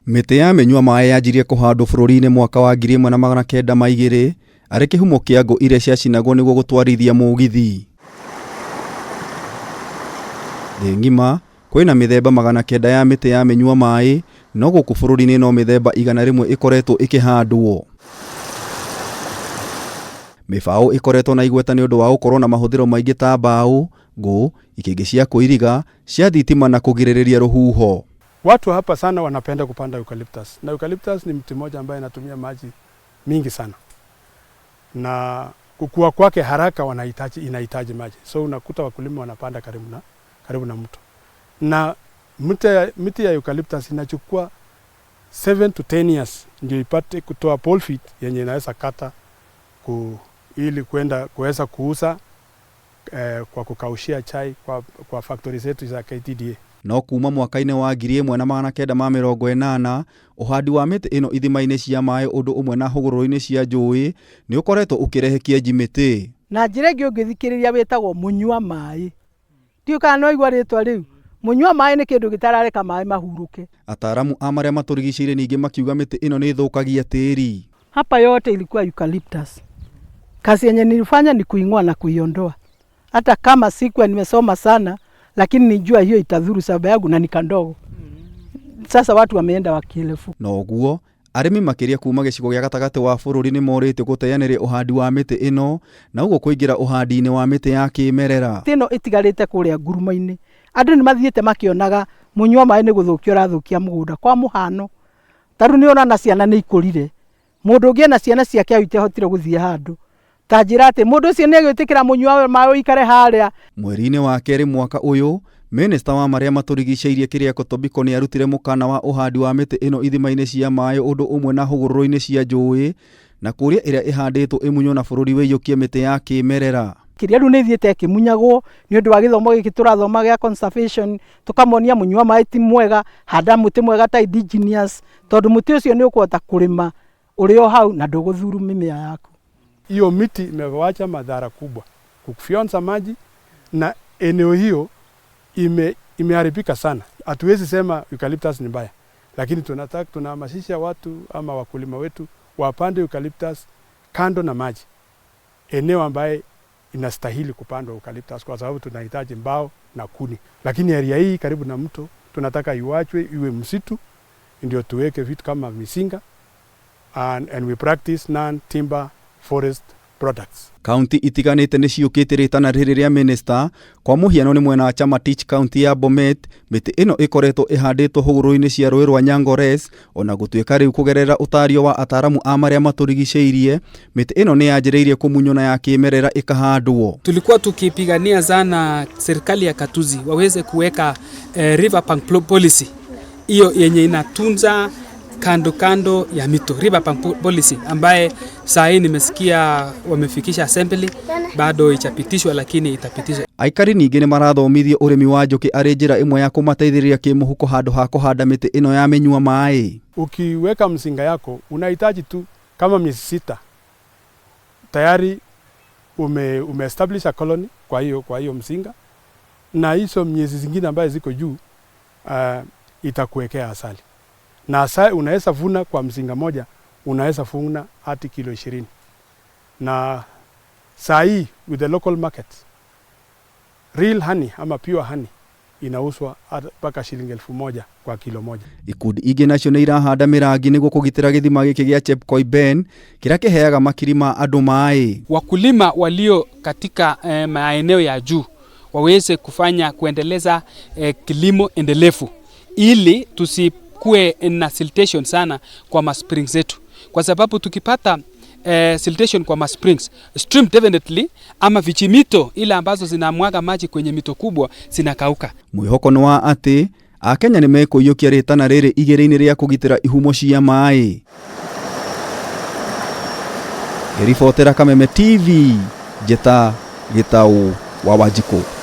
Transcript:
Mĩtĩ ya mĩnyua maĩ yanjirie kũhandwo bũrũri-inĩ mwaka wa 1902 arĩ kĩhumo kĩa ngũ iria ciacinagwo nĩguo gũtwarithia mũgithi. Thĩ ng'ima kwĩna mĩthemba 900 ya mĩtĩ ya mĩnyua maĩ no gũkũ bũrũri-inĩ no mĩthemba 100 ĩkoretwo ĩkĩhandwo. Mĩbaũ ĩkoretwo na igweta nĩ ũndũ wa gũkorwo na mahũthĩro maingĩ ta mbaũ, ngũ, ikĩngĩ cia kũiriga, cia thitima na kũgirĩrĩria rũhuho. Watu hapa sana wanapenda kupanda eucalyptus, na eucalyptus ni mti mmoja ambaye inatumia maji mingi sana, na kukua kwake haraka wanahitaji, inahitaji maji, so unakuta wakulima wanapanda karibu na mto, na mti ya eucalyptus inachukua 7 to 10 years ndio ipate kutoa pole feet yenye inaweza kata ili kwenda kuweza kuuza kwa kukaushia chai kwa factory zetu za KTDA. No kuma mwaka-inĩ wa 1980 ũhandi wa mĩtĩ ĩno ithima-inĩ cia maĩ ũndũ ũmwe na hũgũrũrũ-inĩ cia njũĩ nĩ ũkoretwo ũkĩrehe kĩenji mĩtĩ. Na njĩra ĩngĩ ũngĩthikĩrĩria wĩtagwo mũnyua maĩ. Ndiũĩ kana nĩwaigua rĩtwa rĩu. Mũnyua maĩ nĩ kĩndũ gĩtarareka maĩ mahurũke. Ataaramu a marĩa matũrigicĩirie ningĩ makiuga mĩtĩ ĩno nĩ ĩthũkagia tĩri. Hapa yote ilikuwa eucalyptus. Kazi yenye nilifanya ni kuing'oa na kuiondoa. Hata kama sikuwa nimesoma sana, lakini nijua hiyo itadhuru shamba yangu na ni kandogo. Sasa watu wameenda wakielefu. No ũguo arĩmi makĩria kuma gĩcigo gĩa gatagatĩ wa bũrũri nĩ morĩtio gũteanĩria ũhandi wa mĩtĩ ĩno na ũguo kũingĩra ũhandi-inĩ wa mĩtĩ ya kĩmerera. Mĩtĩ ĩno ĩtigarĩte kũrĩa ngurumo-inĩ. Andũ nĩ mathiĩte makĩonaga mũnyua maĩ nĩ gũthũkia ũrathũkia mũgũnda. Kwa mũhano, ta rĩu nĩ ũrona ciana nĩ ikũrire. Mũndũ ũngĩ ena ciana ciake au itehotire gũthiĩ handũ. Ta njĩra atĩ mũndũ ũcio nĩ egwĩtĩkĩra mũnyua maĩ ũikare harĩa. Mweri-inĩ wa kerĩ mwaka ũyũ, Minista wa marĩa matũrigicĩirie Keriako Tobiko nĩ arutire mũkana wa ũhandi wa mĩtĩ ĩno ithima-inĩ cia maĩ ũndũ ũmwe na hũgũrũrũ-inĩ cia njũĩ na kũrĩa ĩrĩa ĩhandĩtwo ĩmunywo na bũrũri wĩiyũkie mĩtĩ ya kĩmerera. Kĩrĩa rĩu nĩ ithiĩte ĩkĩmunyagwo nĩ ũndũ wa gĩthomo gĩkĩ tũrathoma gĩa conservation, tũkamonia mũnyua maĩ ti mwega, handa mũtĩ mwega ta indigenous, tondũ mũtĩ ũcio nĩ ũkũhota kũrĩma ũrĩ o hau na ndũgũthuru mĩmera yaku. Hiyo miti imewacha madhara kubwa, kufyonza maji na eneo hiyo imeharibika sana. Hatuwezi sema eucalyptus ni mbaya, lakini tunataka tunahamasisha watu ama wakulima wetu wapande eucalyptus kando na maji, eneo ambaye inastahili kupandwa eucalyptus, kwa sababu tunahitaji mbao na kuni. Lakini area hii karibu na mto tunataka iwachwe iwe msitu, ndio tuweke vitu kama misinga and we practice non-timber forest products. Kaunti itiganĩte nĩ ciũkĩte rĩtana rĩrĩ rĩa minista. Kwa mũhiano nĩ mwena wa Chamatich, kaunti ya Bomet, mĩtĩ ĩno ĩkoretwo ĩhandĩtwo hũgũrũrũ-inĩ cia rũĩ rwa Nyangores, ona gũtuĩka rĩu kũgerera ũtario wa ataaramu a marĩa matũrigicĩirie mĩtĩ ĩno nĩ yanjĩrĩirie kũmunywo na ya kĩmerera ĩkahandwo. Tulikuwa tukipigania sana serikali ya Katuzi waweze kuweka river bank policy hiyo yenye inatunza kando kando ya mito, river bank policy ambaye saa hii nimesikia wamefikisha assembly, bado ichapitishwa lakini itapitishwa. Aikari ningĩ nĩ marathomithio ũrĩmi wa njũkĩ arĩ njĩra ĩmwe ya kũmateithĩrĩria kĩmũhuko handũ ha kũhanda mĩtĩ ĩno ya mĩnyua maĩ. Ukiweka mzinga yako unahitaji tu kama miezi 6 tayari ume establish a colony kwa hiyo mzinga, na hizo miezi zingine ambayo ziko juu itakuwekea asali na asali unaweza vuna kwa mzinga moja, unaweza vuna hadi kilo 20, na saa hii with the local market real honey ama pure honey inauzwa mpaka shilingi 1000 kwa kilo moja. Ikundi ingĩ nacio nĩ irahanda mĩrangi nĩguo kũgitĩra gĩthima gĩkĩ gĩa Chepkoiben kĩrĩa kĩheaga makiri ma andũ maĩ. Wakulima walio katika maeneo ya juu waweze kufanya kuendeleza kilimo endelevu ili tusikue na siltation sana kwa ma springs zetu, kwa sababu tukipata siltation kwa ma springs stream definitely ama vijimito ile ambazo zinamwaga maji kwenye mito kubwa zinakauka. Mwĩhoko nĩ wa atĩ Akenya nĩ mekũiyũkia rĩtana rĩrĩ igĩrĩ-inĩ rĩa kũgitĩra ihumo cia maĩ. Ngĩribotera Kameme TV, Njĩta Gĩtaũ wa Wanjikũ.